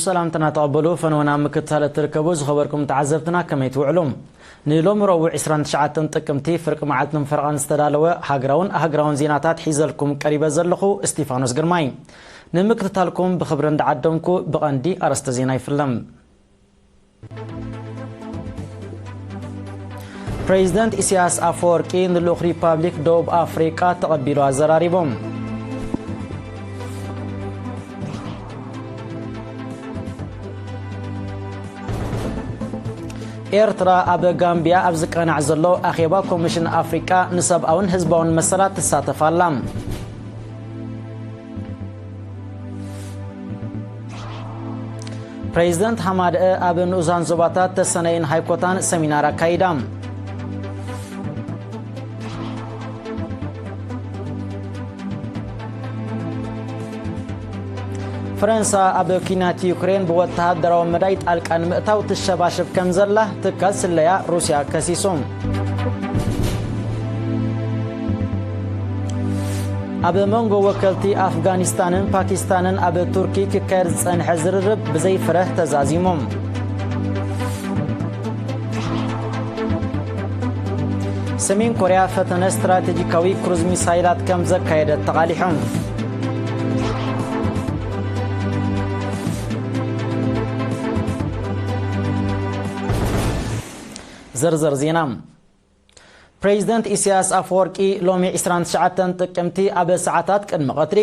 ሰላምትና ተቐበሉ። ፈነወና ምክትታል እትርከቡ ዝኸበርኩም ተዓዘብትና ከመይ ትውዕሉ? ንሎሚ ረቡዕ ዕስራን ትሽዓተን ጥቅምቲ ፍርቂ መዓልትን ፈረቓን ዝተዳለወ ሃገራውን ኣህግራውን ዜናታት ሒዘልኩም ቀሪበ ዘለኹ እስቲፋኖስ ግርማይ። ንምክትታልኩም ብኽብሪ እንዳዓደምኩ ብቐንዲ ኣርእስተ ዜና ይፍለም። ፕሬዚደንት ኢሳያስ ኣፈወርቂ ንልኡኽ ሪፓብሊክ ደቡብ ኣፍሪቃ ተቐቢሉ ኣዘራሪቦም። ኤርትራ ኣብ ጋምቢያ ኣብ ዝቃናዕ ዘሎ ኣኼባ ኮሚሽን ኣፍሪቃ ንሰብኣውን ህዝባውን መሰላት ትሳተፍ ኣላ። ፕሬዚደንት ሃማደአ ኣብ ንኡሳን ዞባታት ተሰነይን ሃይኮታን ሰሚናር ኣካይዳ። ፈረንሳ ኣብ ኲናት ዩክሬን ብወተሃደራዊ መዳይ ጣልቃ ንምእታው ትሸባሸብ ከም ዘላ ትካል ስለያ ሩስያ ከሲሱ። ኣብ መንጎ ወከልቲ ኣፍጋኒስታንን ፓኪስታንን ኣብ ቱርኪ ክካየድ ዝጸንሐ ዝርርብ ብዘይ ፍረ ተዛዚሙ። ሰሜን ኮርያ ፈተነ ስትራቴጂካዊ ክሩዝ ሚሳይላት ከም ዘካየደት ተቓሊሑ። ዝርዝር ዜና። ፕሬዚደንት ኢሳያስ ኣፈወርቂ ሎሚ ዕስራን ትሽዓተን ጥቅምቲ ኣብ ሰዓታት ቅድሚ ቀትሪ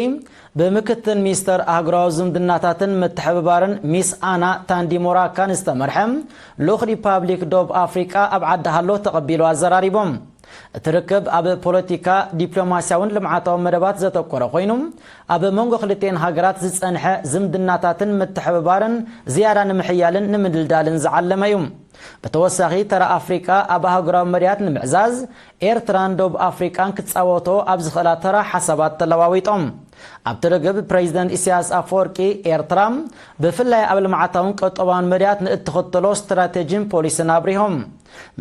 ብምክትል ሚኒስተር ኣህጉራዊ ዝምድናታትን ምትሕብባርን ሚስ ኣና ታንዲሞራካን ዝተመርሐ ልኡኽ ሪፓብሊክ ደቡብ ኣፍሪቃ ኣብ ዓዲ ሃሎ ተቐቢሉ ኣዘራሪቦም። እቲ ርክብ ኣብ ፖለቲካ፣ ዲፕሎማስያውን ልምዓታውን መደባት ዘተኮረ ኮይኑ፣ ኣብ መንጎ ክልቲኤን ሃገራት ዝጸንሐ ዝምድናታትን ምትሕብባርን ዝያዳ ንምሕያልን ንምድልዳልን ዝዓለመ እዩ። ብተወሳኺ፣ ተራ ኣፍሪቃ ኣብ ኣህጉራዊ መድያት ንምዕዛዝ ኤርትራን ደቡብ ኣፍሪቃን ክጻወቶ ኣብ ዝኽእላ ተራ ሓሳባት ተለዋዊጦም። ኣብቲ ርክብ ፕሬዚደንት ኢሳያስ ኣፈወርቂ ኤርትራ ብፍላይ ኣብ ልምዓታውን ቁጠባውን መድያት ንእትኽተሎ ስትራቴጂን ፖሊስን ኣብሪሆም።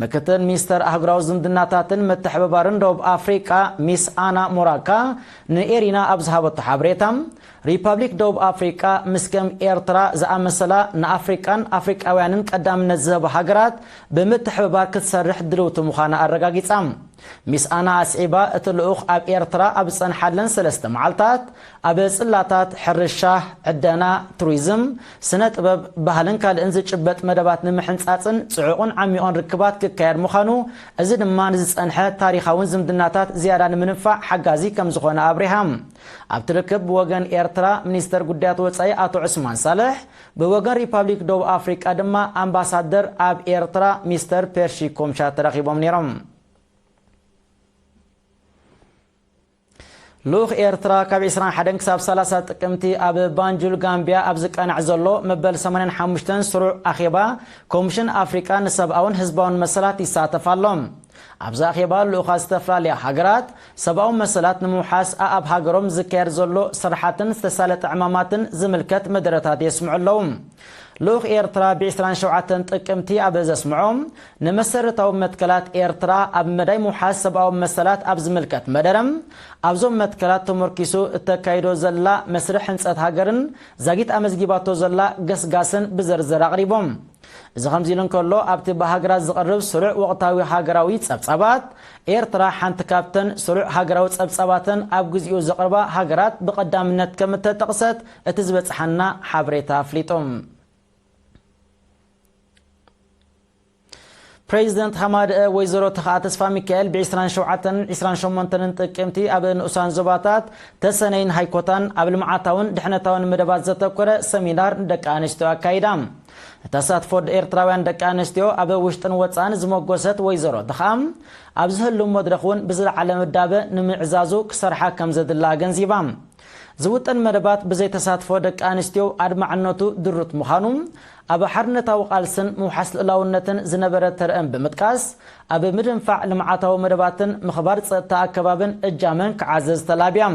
ምክትል ሚኒስተር ኣህጉራዊ ዝምድናታትን ምትሕብባርን ደቡብ ኣፍሪቃ ሚስ ኣና ሞራካ ንኤሪና ኣብ ዝሃበቶ ሓበሬታ፣ ሪፓብሊክ ደቡብ ኣፍሪቃ ምስ ከም ኤርትራ ዝኣመሰላ ንኣፍሪቃን ኣፍሪቃውያንን ቀዳምነት ዝህባ ሃገራት ብምትሕብባር ክትሰርሕ ድልውቲ ምዃና ኣረጋጊጻ። ሚስ ኣና ኣስዒባ፣ እቲ ልኡኽ ኣብ ኤርትራ ኣብ ዝጸንሓለን ሰለስተ መዓልታት፣ ኣብ ጽላታት፣ ሕርሻ፣ ዕደና፣ ቱሪዝም፣ ስነ ጥበብ፣ ባህልን ካልእን ዝጭበጥ መደባት ንምሕንጻጽን ጽዑቕን ዓሚቑን ርክባት ክካየድ ምዃኑ፣ እዚ ድማ ንዝጸንሐ ታሪኻውን ዝምድናታት ዝያዳ ንምንፋዕ ሓጋዚ ከም ዝኾነ ኣብሪሃ። ኣብቲ ርክብ ብወገን ኤርትራ ሚኒስተር ጉዳያት ወጻኢ ኣቶ ዑስማን ሳልሕ፣ ብወገን ሪፓብሊክ ደቡብ ኣፍሪቃ ድማ ኣምባሳደር ኣብ ኤርትራ ሚስተር ፔርሺ ኮምሻ ተረኺቦም ነይሮም። ልኡኽ ኤርትራ ካብ ዕስራን ሓደን ክሳብ ሰላሳ ጥቅምቲ ኣብ ባንጁል ጋምቢያ ኣብ ዝቃናዕ ዘሎ መበል ሰማንያን ሓሙሽተን ስሩዕ ኣኼባ ኮሚሽን ኣፍሪቃ ንሰብኣውን ህዝባውን መሰላት ይሳተፍ ኣሎ። ኣብዚ ኣኼባ ልኡኻት ዝተፈላለያ ሃገራት ሰብኣዊ መሰላት ንምውሓስ ኣኣብ ሃገሮም ዝካየድ ዘሎ ስራሓትን ዝተሳለጠ ዕማማትን ዝምልከት መደረታት የስምዑ ኣለዉ። ልኡኽ ኤርትራ ብ ዕስራን ሸውዓተን ጥቅምቲ ኣብ ዘስምዖ ንመሰረታዊ መትከላት ኤርትራ ኣብ መዳይ ምውሓስ ሰብኣዊ መሰላት ኣብ ዝምልከት መደረ፣ ኣብዞም መትከላት ተመርኪሱ እተካይዶ ዘላ መስርሕ ህንጸት ሃገርን ዛጊት ኣመዝጊባቶ ዘላ ገስጋስን ብዝርዝር ኣቕሪቦም። እዚ ከምዚ ኢሉ እንከሎ፣ ኣብቲ ብሃገራት ዝቐርብ ስሩዕ ወቕታዊ ሃገራዊ ጸብጻባት፣ ኤርትራ ሓንቲ ካብተን ስሩዕ ሃገራዊ ጸብጻባተን ኣብ ግዚኡ ዘቕርባ ሃገራት ብቐዳምነት ከም እተጠቕሰት እቲ ዝበጽሓና ሓበሬታ ኣፍሊጡ። ፕሬዚደንት ሃማደአ ወይዘሮ ተኽኣ ተስፋ ሚካኤል ብ ዕስራን ሸውዓተን ዕስራን ሸሞንተን ጥቅምቲ ኣብ ንኡሳን ዞባታት ተሰነይን ሃይኮታን ኣብ ልምዓታውን ድሕነታውን መደባት ዘተኮረ ሰሚናር ንደቂ ኣንስትዮ ኣካይዳ። ተሳትፎ ኤርትራውያን ደቂ ኣንስትዮ ኣብ ውሽጥን ወጻእን ዝመጎሰት ወይዘሮ ተኽኣ፣ ኣብ ዝህሉ መድረኽ እውን ብዝለዓለ ምዳበ ንምዕዛዙ ክሰርሓ ከም ዘድላ ኣገንዚባ። ዝውጥን መደባት ብዘይ ተሳትፎ ደቂ ኣንስትዮ ኣድማዕነቱ ድሩት ምዃኑ፣ ኣብ ሓርነታዊ ቃልስን ምውሓስ ልኡላውነትን ዝነበረ ተርእን ብምጥቃስ፣ ኣብ ምድንፋዕ ልምዓታዊ መደባትን ምኽባር ጸጥታ ኣከባብን እጃመን ክዓዘዝ ተላብያ።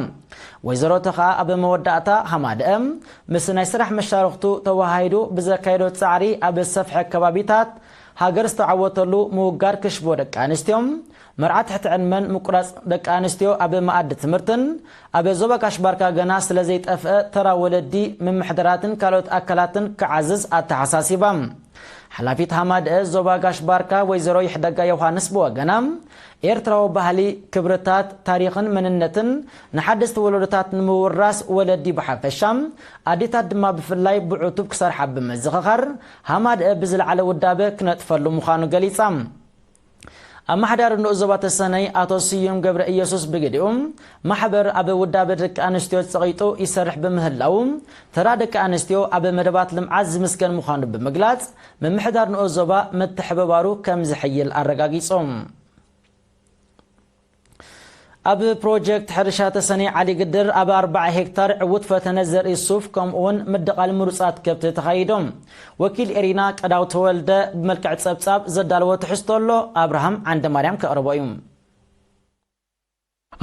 ወይዘሮ ተኽኣ ኣብ መወዳእታ ሃማደአ ምስ ናይ ስራሕ መሻርኽቱ ተወሃሂዱ ብዘካየዶ ጻዕሪ ኣብ ሰፍሐ ከባቢታት ሃገር ዝተዓወተሉ ምውጋድ ክሽቦ ደቂ ኣንስትዮ፣ መርዓ ትሕቲ ዕድመን ምቁራጽ ደቂ ኣንስትዮ ኣብ መኣዲ ትምህርትን ኣብ ዞባ ጋሽ ባርካ ገና ስለ ዘይጠፍአ ተራ ወለዲ፣ ምምሕዳራትን ካልኦት ኣካላትን ክዓዝዝ ኣተሓሳሲባ። ሓላፊት ሃማደአ ዞባ ጋሽ ባርካ ወይዘሮ ይሕደጋ ዮሃንስ ብወገና፣ ኤርትራዊ ባህሊ፣ ክብርታት፣ ታሪኽን መንነትን ንሓደስቲ ወለዶታት ንምውራስ ወለዲ ብሓፈሻ፣ ኣዴታት ድማ ብፍላይ ብዕቱብ ክሰርሓ ብምዝኽኻር፣ ሃማደአ ብዝለዓለ ውዳበ ክነጥፈሉ ምዃኑ ገሊጻ። ኣመሓዳሪ ንኡስ ዞባ ተሰነይ ኣቶ ስዩም ገብረ ኢየሱስ ብግዲኡ፣ ማሕበር ኣብ ውዳበ ደቂ ኣንስትዮ ጸቒጡ ይሰርሕ ብምህላዉ፣ ተራ ደቂ ኣንስትዮ ኣብ መደባት ልምዓት ዝምስገን ምዃኑ ብምግላጽ፣ ምምሕዳር ንኡስ ዞባ ምትሕብባሩ ከም ዝሕይል ኣረጋጊጹ። ኣብ ፕሮጀክት ሕርሻ ተሰነይ ዓሊ ግድር ኣብ ኣርባዓ ሄክታር ዕዉት ፈተነ ዘርኢ ሱፍ ከምኡውን ምድቓል ምሩጻት ከብቲ ተኻይዶም። ወኪል ኤሪና ቀዳው ተወልደ ብመልክዕ ጸብጻብ ዘዳለዎ ትሕዝቶ ኣሎ፣ ኣብርሃም ዓንደ ማርያም ከቕርቦ እዩ።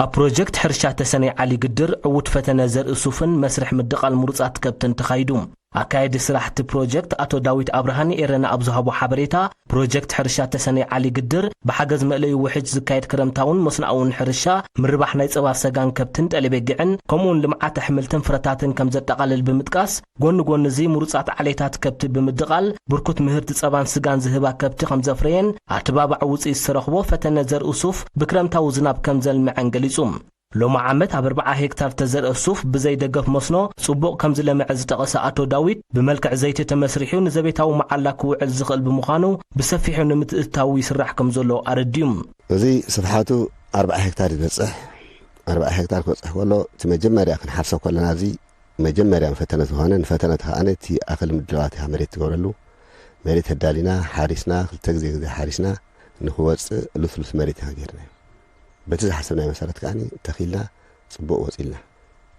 ኣብ ፕሮጀክት ሕርሻ ተሰነይ ዓሊ ግድር ዕዉት ፈተነ ዘርኢ ሱፍን መስርሕ ምድቓል ምሩጻት ከብትን ተኻይዱ። ኣካየዲ ስራሕ እቲ ፕሮጀክት ኣቶ ዳዊት ኣብርሃ ንኤረና ኣብ ዝሃቦ ሓበሬታ፣ ፕሮጀክት ሕርሻ ተሰነይ ዓሊ ግድር ብሓገዝ መእለዩ ውሕጅ ዝካየድ ክረምታውን መስኖኣውን ሕርሻ፣ ምርባሕ ናይ ጸባ ሰጋን ከብትን ጠለቤግዕን፣ ከምኡውን ልምዓት ኣሕምልትን ፍረታትን ከም ዘጠቓልል ብምጥቃስ፣ ጎኒ ጎኒ እዚ ምሩጻት ዓሌታት ከብቲ ብምድቓል፣ ብርኩት ምህርቲ ጸባን ስጋን ዝህባ ከብቲ ከም ዘፍረየን፣ ኣተባባዕ ውጽኢት ዝተረኽቦ ፈተነ ዘርኢ ሱፍ ብክረምታዊ ዝናብ ከም ዘልምዐን ገሊጹ። ሎሚ ዓመት ኣብ ኣርባዓ ሄክታር ተዘርአ ሱፍ ብዘይ ደገፍ መስኖ ጽቡቕ ከም ዝለምዐ ዝጠቐሰ ኣቶ ዳዊት፣ ብመልክዕ ዘይቲ ተመስሪሑ ንዘቤታዊ መዓላ ክውዕል ዝኽእል ብምዃኑ ብሰፊሑ ንምትእትታዉ ይስራሕ ከም ዘሎ ኣረዲኡ። እዚ ስፍሓቱ ኣርባዓ ሄክታር ይበጽሕ። ኣርባዓ ሄክታር ክበጽሕ ከሎ፣ እቲ መጀመርያ ክንሓፍሶ ከለና፣ እዚ መጀመርያ ፈተነ ዝኾነ፣ ንፈተነ ተኸኣነ እቲ ኣኽሊ ምድላዋት እያ መሬት ትገብረሉ። መሬት ኣዳሊና፣ ሓሪስና፣ ክልተ ግዜ ግዜ ሓሪስና ንኽወጽእ ልስሉስ መሬት ኢና ጌርናዮ። በቲ ዝሓሰብናዮ መሰረት ከኣ ተኺልና፣ ጽቡቕ ወጺልና።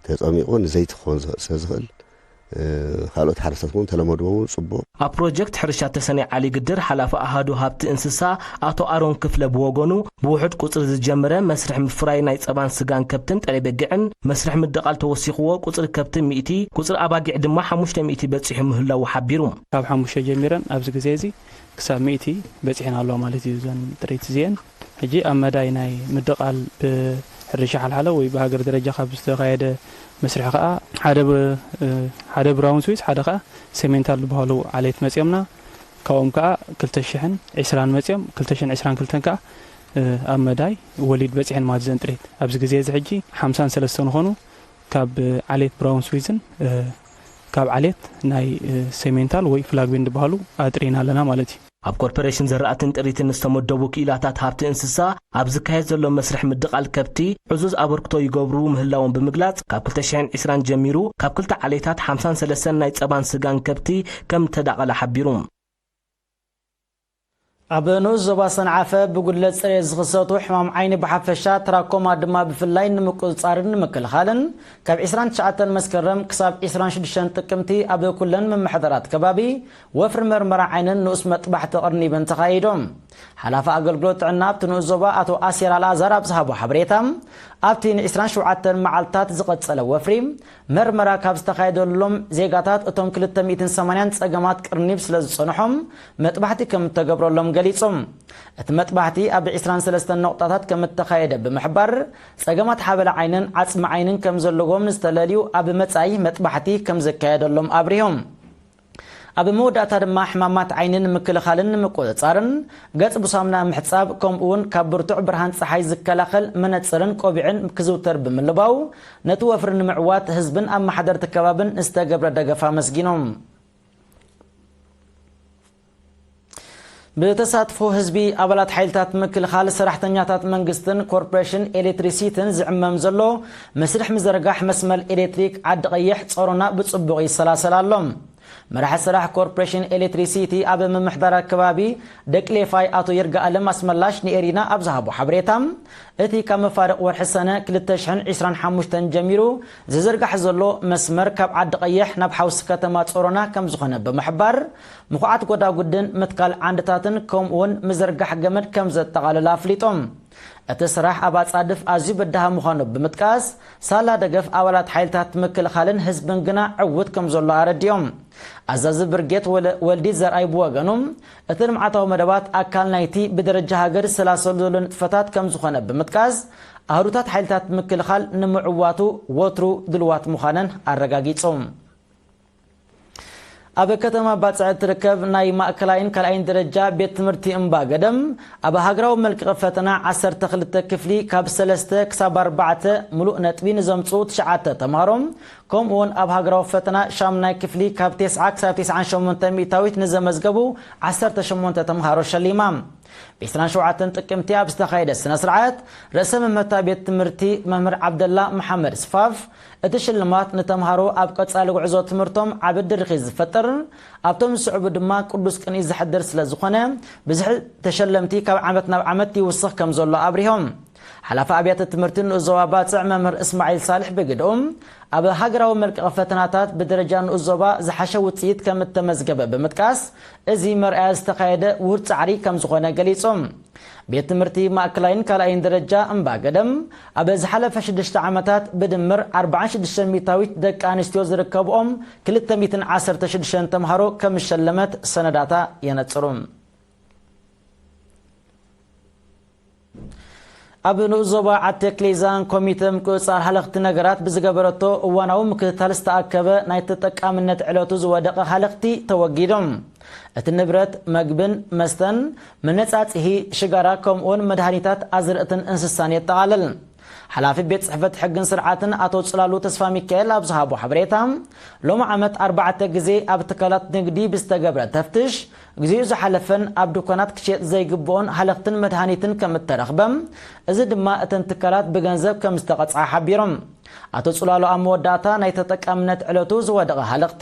ተጸሚቑ ንዘይቲ ክኸውን ዝኽእል ስለ ዝኽእል፣ እ፣ ካልኦት ሓረስቶት እውን ተለመድዎ እውን ጽቡቕ። ኣብ ፕሮጀክት ሕርሻ ተሰነይ ዓሊ ግድር ሓላፊ ኣሃዱ ሃብቲ እንስሳ ኣቶ ኣሮን ክፍለ ብወገኑ፣ ብውሑድ ቁጽሪ ዝጀመረ መስርሕ ምፍራይ ናይ ጸባን ስጋን ከብትን ጠለቤግዕን መስርሕ ምድቓል ተወሲኽዎ፣ ቁጽሪ ከብቲ ሚእቲ፣ ቁጽሪ ኣባጊዕ ድማ ሓሙሽተ ሚእቲ በጺሑ ምህላዉ ሓቢሩ። ካብ ሓሙሽተ ጀሚረን ኣብዚ ግዜ እዚ ክሳብ ሚእቲ በጺሐን ኣለዋ ማለት እዩ። እዘን ጥሪት እዚአን ሕጂ ኣብ መዳይ ናይ ምድቓል ብሕርሻ ሓልሓለ ወይ ብሃገር ደረጃ ካብ ዝተኻየደ መስርሕ ከኣ ሓደ ብ-፣ እ፣ ሓደ ብራውን ስዊዝ፣ ሓደ ከኣ ሴሜንታል ዝበሃሉ ዓሌት መጺኦምና። ካብኦም ከኣ ክልተ ሽሕን ዕስራን መጺኦም፣ ክልተ ሽሕን ዕስራን ክልተን ከኣ፣ እ፣ ኣብ መዳይ ወሊድ በጺሐን ማለት እዘን ጥሪት። ኣብዚ ግዜ እዚ ሕጂ ሓምሳን ሰለስተን ዝኾኑ ካብ ዓሌት ብራውን ስዊዝን፣ እ፣ ካብ ዓሌት ናይ፣ እ፣ ሴሜንታል ወይ ፍላግቢን ዝበሃሉ ኣጥሪና ኣለና ማለት እዩ። ኣብ ኮርፖሬሽን ዘራእትን ጥሪትን ዝተመደቡ ክኢላታት ሃብቲ እንስሳ ኣብ ዝካየድ ዘሎ መስርሕ ምድቓል ከብቲ ዕዙዝ ኣበርክቶ ይገብሩ ምህላዎም ብምግላጽ፣ ካብ ክልተ ሽሕን ዕስራን ጀሚሩ ካብ ክልተ ዓሌታት ሓምሳን ሰለስተን ናይ ጸባን ስጋን ከብቲ ከም እተዳቐለ ሓቢሩ። ኣብ ንኡስ ዞባ ሰንዓፈ ብጉድለት ጽሬት ዝኽሰቱ ሕማም ዓይኒ ብሓፈሻ፣ ትራኮማ ድማ ብፍላይ ንምቁጽጻርን ንምክልኻልን፣ ካብ ዕስራን ትሽዓተን መስከረም ክሳብ ዕስራን ሽዱሽተን ጥቅምቲ ኣብ ኩለን ምምሕዳራት ከባቢ ወፍሪ መርመራ ዓይንን ንኡስ መጥባሕቲ ቅርኒብን ተኻይዶም። ሓላፊ ኣገልግሎት ጥዕና ኣብቲ ንኡስ ዞባ ኣቶ ኣሴር ኣልኣዛር ኣብ ዝሃቦ ሓበሬታ፣ ኣብቲ ን ዕስራን ሸውዓተን መዓልታት ዝቐጸለ ወፍሪ መርመራ ካብ ዝተኻየደሎም ዜጋታት፣ እቶም ክልተ ሚእትን ሰማንያን ጸገማት ቅርኒብ ስለ ዝጸንሖም መጥባሕቲ ከም እተገብረሎም ገሊጹ። እቲ መጥባሕቲ ኣብ ዕስራን ሰለስተን ነቑጣታት ከም እተኻየደ ብምሕባር፣ ጸገማት ሓበላ ዓይንን ዓጽሚ ዓይንን ከም ዘለዎም ዝተለልዩ ኣብ መጻኢ መጥባሕቲ ከም ዘካየደሎም ኣብሪሆም። ኣብ መወዳእታ ድማ ሕማማት ዓይኒ ንምክልኻልን ንምቁጽጻርን ገጽ ብሳሙና ምሕጻብ፣ ከምኡ እውን ካብ ብርቱዕ ብርሃን ጸሓይ ዝከላኸል መነጽርን ቆቢዕን ክዝውተር ብምልባው፣ ነቲ ወፍሪ ንምዕዋት ህዝብን ኣመሓደርቲ ከባብን ዝተገብረ ደገፍ ኣመስጊኖም። ብተሳትፎ ህዝቢ፣ ኣባላት ሓይልታት ምክልኻል፣ ሰራሕተኛታት መንግስትን ኮርፖሬሽን ኤሌክትሪሲቲን ዝዕመም ዘሎ መስርሕ ምዝርጋሕ መስመር ኤሌክትሪክ ዓዲ ቀይሕ ጾሮና ብጽቡቕ ይሰላሰል ኣሎ። መራሒ ስራሕ ኮርፖሬሽን ኤሌክትሪሲቲ ኣብ ምምሕዳር ከባቢ ደቅሌፋይ ኣቶ ይርጋኣለም ኣስመላሽ ንኤሪና ኣብ ዝሃቦ ሓበሬታ፣ እቲ ካብ መፋርቕ ወርሒ ሰነ ክልተ ሽሕን ዕስራን ሓሙሽተን ጀሚሩ ዝዝርጋሕ ዘሎ መስመር ካብ ዓዲ ቀይሕ ናብ ሓውሲ ከተማ ጾሮና ከም ዝኾነ ብምሕባር፣ ምኹዓት ጎዳጉድን ምትካል ዓንድታትን ከምኡውን ምዝርጋሕ ገመድ ከም ዘጠቓልል ኣፍሊጦም። እቲ ስራሕ ኣብ ኣጻድፍ ኣዝዩ በዳሂ ምዃኑ ብምጥቃስ፣ ሳላ ደገፍ ኣባላት ሓይልታት ምክልኻልን ህዝብን ግና ዕዉት ከም ዘሎ ኣረዲኦም። ኣዛዚ ብርጌድ ወለ-፣ ወልዲ ዘርኣይ ብወገኑ፣ እቲ ልምዓታዊ መደባት ኣካል ናይቲ ብደረጃ ሃገር ዝሰላሰሉ ዘሎ ንጥፈታት ከም ዝኾነ ብምጥቃስ፣ ኣህዱታት ሓይልታት ምክልኻል ንምዕዋቱ ወትሩ ድልዋት ምዃነን ኣረጋጊጹ። ኣብ ከተማ ባጽዕ እትርከብ ናይ ማእከላይን ካልኣይን ደረጃ ቤት ትምህርቲ እምባ ገደም፣ ኣብ ሃገራዊ መልቀቒ ፈተና ዓሰርተ ክልተ ክፍሊ ካብ ሰለስተ ክሳብ ኣርባዕተ ምሉእ ነጥቢ ንዘምጽኡ ትሽዓተ ተምሃሮ፣ ከምኡውን ኣብ ሃገራዊ ፈተና ሻምናይ ክፍሊ ካብ ተስዓ ክሳብ ተስዓን ሸሞንተን ሚእታዊት ንዘመዝገቡ ዓሰርተ ሸሞንተ ተምሃሮ ሸሊማ። ብ ዕስራን ሸውዓተን ጥቅምቲ ኣብ ዝተኻየደ ስነ ስርዓት፣ ርእሰ መምህርታ ቤት ትምህርቲ መምህር ዓብደላ መሓመድ ስፋፍ፣ እቲ ሽልማት ንተምሃሮ ኣብ ቀጻሊ ጉዕዞ ትምህርቶም ዓቢ ድርኺት ዝፈጥር፣ ኣብቶም ዝስዕቡ ድማ ቅዱስ ቅንኢ ዘሕድር ስለ ዝኾነ፣ ብዝሒ ተሸለምቲ ካብ ዓመት ናብ ዓመት ይውስኽ ከም ዘሎ ኣብሪሆም። ሓላፊ ኣብያተ ትምህርቲ ንኡስ ዞባ ባጽዕ መምህር እስማዒል ሳልሕ ብግድኡ፣ ኣብ ሃገራዊ መልቀቒ ፈተናታት ብደረጃ ንኡስ ዞባ ዝሓሸ ውጽኢት ከም እተመዝገበ ብምጥቃስ፣ እዚ መርኣያ ዝተኻየደ ውሁድ ጻዕሪ ከም ዝኾነ ገሊጹ። ቤት ትምህርቲ ማእከላይን ካልኣይን ደረጃ እምባ ገደም፣ ኣብ ዝሓለፈ ሽዱሽተ ዓመታት ብድምር ኣርባዓን ሽዱሽተን ሚእታዊት ደቂ ኣንስትዮ ዝርከብኦም ክልተ ሚእትን ዓሰርተ ሽዱሽተን ተምሃሮ ከም ዝሸለመት ሰነዳታ የነጽሩ። ኣብ ንኡስ ዞባ ዓዲ ክሊዛን ኮሚተ ምቁጽጻር ሃለኽቲ ነገራት ብዝገበረቶ እዋናዊ ምክትታል ዝተኣከበ ናይ ተጠቃምነት ዕለቱ ዝወደቐ ሃለኽቲ ተወጊዶም። እቲ ንብረት መግብን መስተን፣ መነጻጽሂ፣ ሽጋራ፣ ከምኡውን መድሃኒታት ኣዝርእትን እንስሳን የጠቓልል። ሓላፊ ቤት ጽሕፈት ሕግን ስርዓትን ኣቶ ጽላሉ ተስፋ ሚካኤል ኣብ ዝሃቦ ሓበሬታ፣ ሎሚ ዓመት ኣርባዕተ ግዜ ኣብ ትካላት ንግዲ ብዝተገብረ ተፍትሽ፣ ግዜኡ ዝሓለፈን ኣብ ድኳናት ክሽየጥ ዘይግብኦን ሃለኽትን መድሃኒትን ከም እተረኽበ፣ እዚ ድማ እተን ትካላት ብገንዘብ ከም ዝተቐጽዓ ሓቢሮም። ኣቶ ጽላሎ ኣብ መወዳእታ ናይ ተጠቃምነት ዕለቱ ዝወደቐ ሃለኽቲ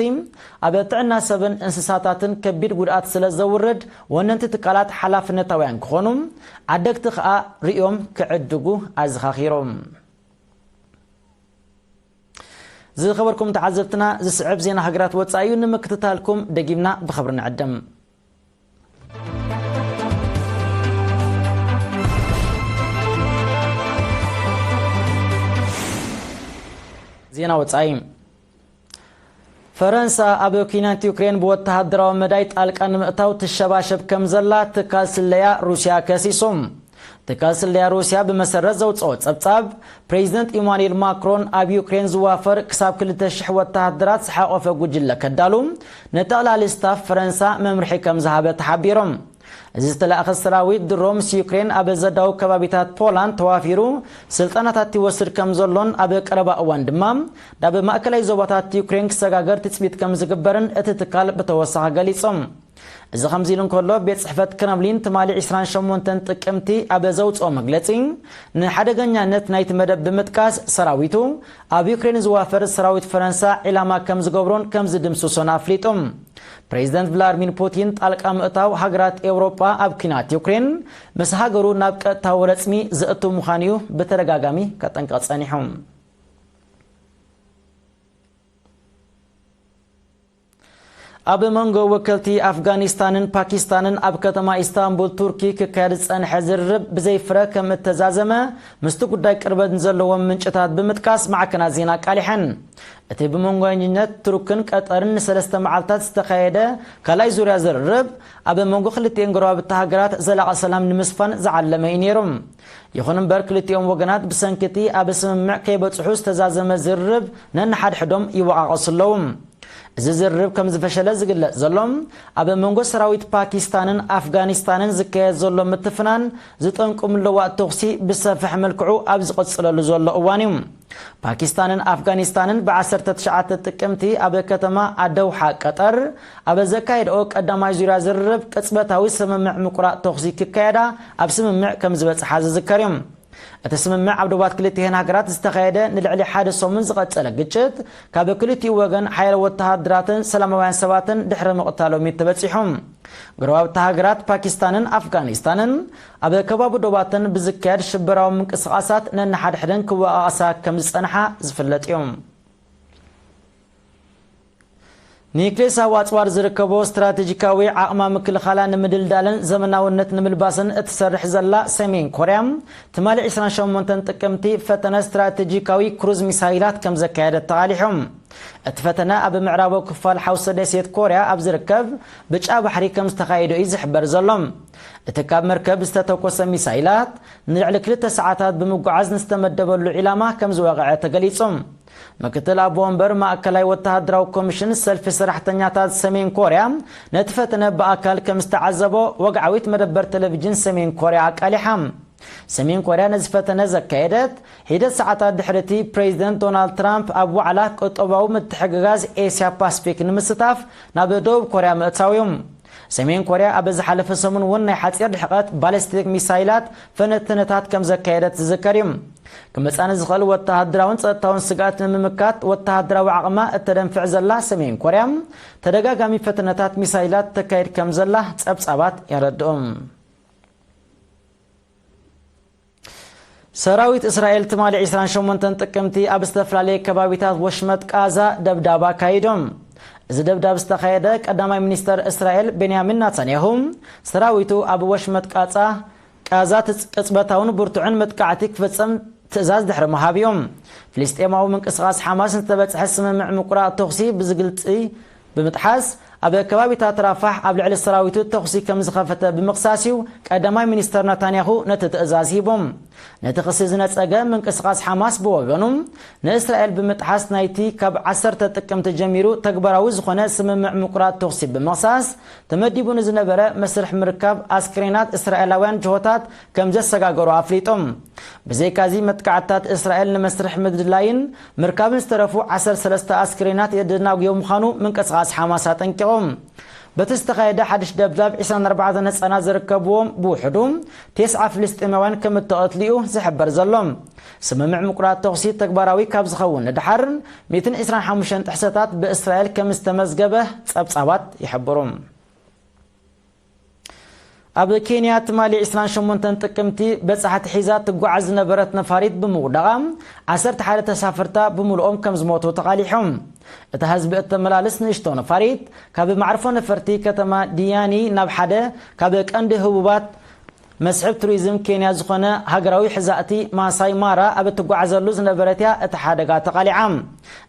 ኣብ ጥዕና ሰብን እንስሳታትን ከቢድ ጉድኣት ስለ ዘውርድ፣ ወነንቲ ትካላት ሓላፍነታውያን ክኾኑ፣ ዓደግቲ ከኣ ርእዮም ክዕድጉ ኣዘኻኺሮም። ዝኸበርኩም ተዓዘብትና፣ ዝስዕብ ዜና ሃገራት ወጻኢ እዩ። ንምክትታልኩም ደጊምና ብኽብሪ ንዕድም። ዜና ወጻኢ። ፈረንሳ ኣብ ኲናት ዩክሬን ብወተሃደራዊ መዳይ ጣልቃ ንምእታው ትሸባሸብ ከም ዘላ ትካል ስለያ ሩስያ ከሲሱ። ትካል ስለያ ሩስያ ብመሰረት ዘውጽኦ ጸብጻብ፣ ፕሬዚደንት ኢማኑኤል ማክሮን ኣብ ዩክሬን ዝዋፈር ክሳብ ክልተ ሽሕ ወተሃደራት ዝሓቖፈ ጉጅለ ከዳሉ ንጠቕላሊ ስታፍ ፈረንሳ መምርሒ ከም ዝሃበ ተሓቢሮም። እዚ ዝተላእኸ ሰራዊት ድሮ ምስ ዩክሬን ኣብ ዘዳው ከባቢታት ፖላንድ ተዋፊሩ ስልጠናታት ይወስድ ከም ዘሎን ኣብ ቀረባ እዋን ድማ ናብ ማእከላይ ዞባታት ዩክሬን ክሰጋገር ትጽቢት ከም ዝግበርን እቲ ትካል ብተወሳኺ ገሊጹ። እዚ ከምዚ ኢሉ እንከሎ፣ ቤት ጽሕፈት ክረምሊን ትማሊ ዕስራን ሸሞንተን ጥቅምቲ ኣብ ዘውጽኦ መግለጺ፣ ንሓደገኛነት ናይቲ መደብ ብምጥቃስ፣ ሰራዊቱ ኣብ ዩክሬን ዝዋፈር ሰራዊት ፈረንሳ ዒላማ ከም ዝገብሮን ከም ዝድምስሶን ኣፍሊጡ። ፕሬዚደንት ቭላድሚር ፑቲን፣ ጣልቃ ምእታው ሃገራት ኤውሮጳ ኣብ ኲናት ዩክሬን ምስ ሃገሩ ናብ ቀጥታዊ ረጽሚ ዘእቱ ምዃኑ እዩ ብተደጋጋሚ ከጠንቅቕ ጸኒሑ። ኣብ መንጎ ወከልቲ ኣፍጋኒስታንን ፓኪስታንን ኣብ ከተማ ኢስታንቡል ቱርኪ ክካየድ ዝጸንሐ ዝርርብ ብዘይ ፍረ ከም እተዛዘመ ምስቲ ጉዳይ ቅርበት ንዘለዎም ምንጭታት ብምጥቃስ ማዕከናት ዜና ኣቃሊሐን። እቲ ብመንጎ መንጎኛነት ቱርክን ቀጠርን ንሰለስተ መዓልታት ዝተኻየደ ካልኣይ ዙርያ ዝርርብ፣ ኣብ መንጎ ክልቲኤን ጎረባብቲ ሃገራት ዘላቒ ሰላም ንምስፋን ዝዓለመ እዩ ነይሩ። ይኹን እምበር፣ ክልቲኦም ወገናት ብሰንኪ እቲ ኣብ ስምምዕ ከይበጽሑ ዝተዛዘመ ዝርርብ ነንሓድሕዶም ይወቓቐሱ ኣለዉ። እዚ ዝርርብ ከም ዝፈሸለ ዝግለጽ ዘሎ፣ ኣብ መንጎ ሰራዊት ፓኪስታንን ኣፍጋኒስታንን ዝካየድ ዘሎ ምትፍናን ዝጠንቁ ምልውዋጥ ተኹሲ ብሰፍሕ መልክዑ ኣብ ዝቕጽለሉ ዘሎ እዋን እዩ። ፓኪስታንን ኣፍጋኒስታንን ብዓሰርተ ትሽዓተ ጥቅምቲ ኣብ ከተማ ኣደውሓ ቀጠር ኣብ ዘካየድኦ ቀዳማይ ዙርያ ዝርርብ ቅጽበታዊ ስምምዕ ምቁራጽ ተኹሲ ክካየዳ ኣብ ስምምዕ ከም ዝበጽሓ ዝዝከር እዩ። እቲ ስምምዕ ኣብ ዶባት ክልቲኤን ሃገራት ዝተኻየደ ንልዕሊ ሓደ ሰሙን ዝቐጸለ ግጭት፣ ካብ ክልቲኡ ወገን ሓያሎ ወተሃደራትን ሰላማውያን ሰባትን ድሕሪ ምቕታሎም እዩ ተበጺሑ። ጎረባብቲ ሃገራት ፓኪስታንን ኣፍጋኒስታንን ኣብ ከባቢ ዶባተን ብዝካየድ ሽበራዊ ምንቅስቓሳት ነንሓድሕደን ክወቓቐሳ ከም ዝጸንሓ ዝፍለጥ እዩ። ኒክሌሳዊ ኣጽዋር ዝርከቦ ስትራቴጂካዊ ዓቕማ ምክልኻላ ንምድልዳልን ዘመናውነት ንምልባስን እትሰርሕ ዘላ ሰሜን ኮርያ፣ ትማሊ ዕስራን ሸሞንተን ጥቅምቲ ፈተነ ስትራቴጂካዊ ክሩዝ ሚሳይላት ከም ዘካየደት ተቓሊሑ። እቲ ፈተነ ኣብ ምዕራባዊ ክፋል ሓውሲ ደሴት ኮርያ ኣብ ዝርከብ ብጫ ባሕሪ ከም ዝተኻየደ እዩ ዝሕበር ዘሎ። እቲ ካብ መርከብ ዝተተኮሰ ሚሳይላት ንልዕሊ ክልተ ሰዓታት ብምጉዓዝ ንዝተመደበሉ ዒላማ ከም ዝወቕዐ ተገሊጹ። ምክትል ኣቦ ወንበር ማእከላይ ወተሃደራዊ ኮሚሽን ሰልፊ ሰራሕተኛታት ሰሜን ኮርያ ነቲ ፈተነ ብኣካል ከም ዝተዓዘቦ ወግዓዊት መደበር ቴሌቪዥን ሰሜን ኮርያ ኣቃሊሓ። ሰሜን ኮርያ ነዚ ፈተነ ዘካየደት ሒደት ሰዓታት ድሕሪ እቲ ፕሬዚደንት ዶናልድ ትራምፕ ኣብ ዋዕላ ቁጠባዊ ምትሕግጋዝ ኤስያ ፓስፊክ ንምስታፍ ናብ ደቡብ ኮርያ ምእታው እዩ። ሰሜን ኮርያ ኣብ ዝሓለፈ ሰሙን እውን ናይ ሓጺር ርሕቀት ባሊስቲክ ሚሳይላት ፈተነታት ከም ዘካየደት ዝዝከር እዩ። ክመጻ ንዝኽእል ወተሃደራውን ጸጥታውን ስግኣት ንምምካት ወተሃደራዊ ዓቕማ እተደንፍዕ ዘላ ሰሜን ኮርያ፣ ተደጋጋሚ ፈተነታት ሚሳይላት ተካይድ ከም ዘላ ጸብጻባት የረድኡ። ሰራዊት እስራኤል ትማሊ ዕስራን ሸሞንተን ጥቅምቲ ኣብ ዝተፈላለየ ከባቢታት ወሽመጥ ቃዛ ደብዳብ ኣካይዶም። እዚ ደብዳብ ዝተኻየደ ቀዳማይ ሚኒስተር እስራኤል ቤንያሚን ናታንያሁ፣ ሰራዊቱ ኣብ ወሽመጥ ቃጻ ቃዛ ትጽ-፣ ቅጽበታውን ብርቱዕን መጥቃዕቲ ክፍጸም ትእዛዝ ድሕሪ ምሃብ እዮም። ፍልስጤማዊ ምንቅስቓስ ሓማስ ዝተበጽሐ ስምምዕ ምቁራጽ ተኹሲ ብዝግልጺ ብምጥሓስ፣ ኣብ ከባቢታት ራፋሕ ኣብ ልዕሊ ሰራዊቱ ተኹሲ ከም ዝኸፈተ ብምኽሳስ እዩ ቀዳማይ ሚኒስተር ናታንያሁ ነቲ ትእዛዝ ሂቦም። ነቲ ክሲ ዝነጸገ ምንቅስቓስ ሓማስ ብወገኑ፣ ንእስራኤል ብምጥሓስ ናይቲ ካብ ዓሰርተ ጥቅምቲ ጀሚሩ ተግባራዊ ዝኾነ ስምምዕ ምቁራጽ ተኹሲ ብምኽሳስ፣ ተመዲቡ ንዝነበረ መስርሕ ምርካብ ኣስክሬናት እስራኤላውያን ጅሆታት ከም ዘሰጋገሩ ኣፍሊጦም። ብዘይካዚ መጥቃዕትታት እስራኤል ንመስርሕ ምድላይን ምርካብን ዝተረፉ ዓሰርተ ሰለስተ ኣስክሬናት የደናጉዮ ምዃኑ ምንቅስቓስ ሓማስ ኣጠንቂቑ። በቲ ዝተኻየደ ሓድሽ ደብዳብ ዕስራን ኣርባዕተን ህጻናት ዝርከብዎም ብውሕዱ ተስዓ ፍልስጤማውያን ከም እተቐትሉ እዩ ዝሕበር ዘሎ። ስምምዕ ምቁራጽ ተኹሲ ተግባራዊ ካብ ዝኸውን ንድሓር ሚእትን ዕስራን ሓሙሽተን ጥሕሰታት ብእስራኤል ከም ዝተመዝገበ ጸብጻባት ይሕብሩ። ኣብ ኬንያ ትማሊ ዕስራን ሸሞንተን ጥቅምቲ በጻሕቲ ሒዛ ትጓዓዝ ዝነበረት ነፋሪት ብምውዳቓ ዓሰርተ ሓደ ተሳፈርታ ብምሉኦም ከም ዝሞቱ ተቓሊሖም። እታ ህዝቢ እተመላልስ ንእሽቶ ነፋሪት ካብ መዕርፎ ነፈርቲ ከተማ ዲያኒ ናብ ሓደ ካብ ቀንዲ ህቡባት መስሕብ ቱሪዝም ኬንያ ዝኾነ ሃገራዊ ሕዛእቲ ማሳይ ማራ ኣብ እትጓዓዘሉ ዝነበረት እያ እቲ ሓደጋ ተቓሊዓ።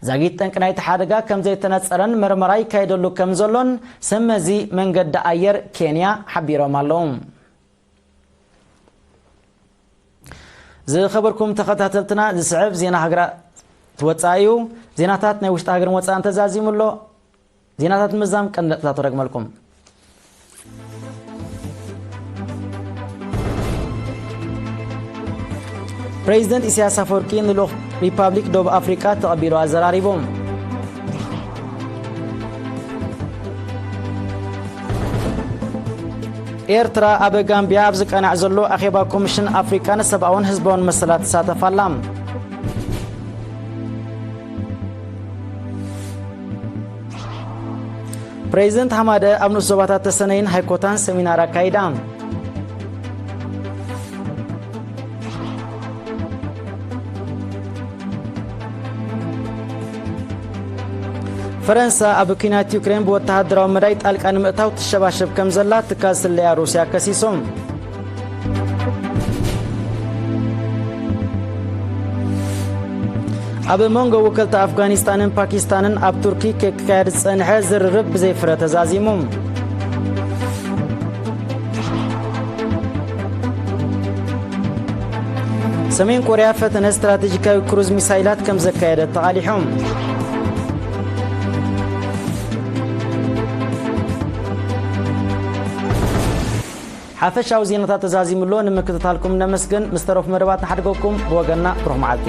ዛጊት ጠንቂ ናይቲ ሓደጋ ከም ዘይተነጸረን መርመራ ይካየደሉ ከም ዘሎን ሰብ መዚ መንገዲ ኣየር ኬንያ ሓቢሮም ኣለዉ። ዝኸበርኩም ተኸታተልትና፣ ዝስዕብ ዜና ሃገራት ወጻኢ እዩ። ዜናታት ናይ ውሽጢ ሃገርን ወጻእን ተዛዚሙ ኣሎ። ዜናታት ምዛም ቀንዲ ነጥብታት ረግመልኩም። ፕሬዚደንት ኢሳያስ ኣፈወርቂ ንልኡኽ ሪፓብሊክ ደቡብ ኣፍሪቃ ተቐቢሉ ኣዘራሪቡ። ኤርትራ ኣብ ጋምቢያ ኣብ ዝቃናዕ ዘሎ ኣኼባ ኮሚሽን ኣፍሪቃ ንሰብኣውን ህዝባውን መሰላት ትሳተፍ ኣላ። ፕሬዚደንት ሃማደ ኣብ ንኡስ ዞባታት ተሰነይን ሃይኮታን ሰሚናር ኣካይዳ። ፈረንሳ ኣብ ኲናት ዩክሬን ብወተሃደራዊ መዳይ ጣልቃ ንምእታው ትሸባሸብ ከም ዘላ ትካል ስለያ ሩስያ ከሲሱ። ኣብ መንጎ ወከልቲ ኣፍጋኒስታንን ፓኪስታንን ኣብ ቱርኪ ክካየድ ዝጸንሐ ዝርርብ ብዘይፍረ ተዛዚሙ። ሰሜን ኮርያ ፈተነ ስትራቴጂካዊ ክሩዝ ሚሳይላት ከም ዘካየደት ተቓሊሑ። ሓፈሻዊ ዜናታት ተዛዚሙ ኣሎ። ንምክትታልኩም ነመስግን። ምስ ተረፉ መደባት ንሓድገኩም። ብወገንና ብሩኽ መዓልቲ።